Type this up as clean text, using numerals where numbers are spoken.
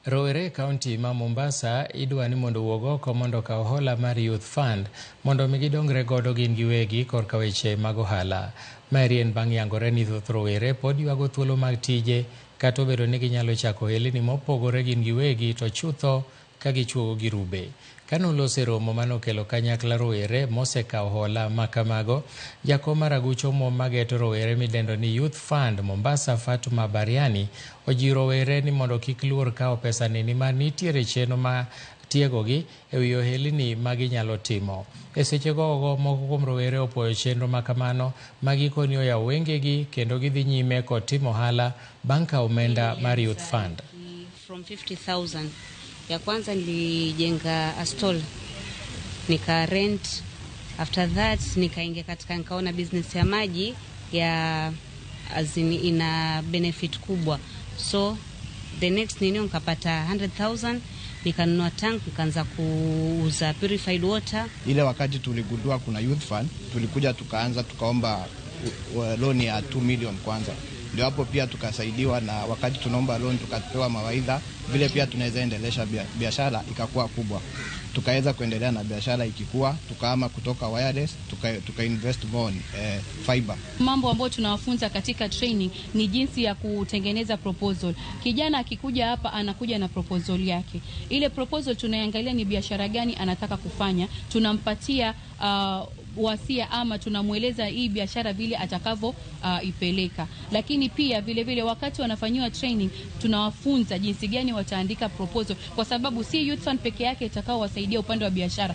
Rowere e kaunti ma Mombasa idwa ni mondo owuog oko mondo okaw hola mar Youth Fund mondo mi gidongre godo gin giwegi korka weche mag ohala. Maeri en bang' yangore ni thoth rowere pod ywago thuolo mag tije kata obedo ni ginyalo chako ohelni mopogore gin giwegi to chutho ka gichuogo girube. Kane oloso e romo manokelo kanyakla rowere mosekawo hola ma kamago, jakom mar aguch omuom mageto rowere midendo ni Youth Fund Mombasa Fatuma Bariani ojiwo rowere ni mondo kik luor kawo pesani nimar nitiere chenro ma tiegogi e wi ohelni ma ginyalo timo. E seche gogo moko kuom rowere opuoyo chenro ma kamano ma gikoni oyawo wengegi kendo gidhi nyime kod timo ohala bang' kawo omenda mar Youth Fund. From 50,000 ya kwanza nilijenga a stall nika rent. After that nikaingia katika, nikaona business ya maji ya as in, ina benefit kubwa, so the next nini nikapata 100,000 nikanunua tank nikaanza kuuza purified water. Ile wakati tuligundua kuna Youth Fund, tulikuja tukaanza tukaomba loan ya 2 million kwanza, ndio hapo pia tukasaidiwa, na wakati tunaomba loan tukapewa mawaidha vile pia tunaweza endelesha biashara ikakuwa kubwa, tukaweza kuendelea na biashara ikikua, tukahama kutoka wireless tuka invest more on fiber. Mambo ambayo tunawafunza katika training ni jinsi ya kutengeneza proposal. Kijana akikuja hapa anakuja na proposal yake. Ile proposal tunaiangalia ni biashara gani anataka kufanya, tunampatia wasia ama tunamweleza hii biashara vile atakavyo ipeleka. Lakini pia vile vile wakati wanafanyiwa training tunawafunza jinsi gani wataandika proposal, kwa sababu si Youth Fund peke yake itakaowasaidia upande wa biashara.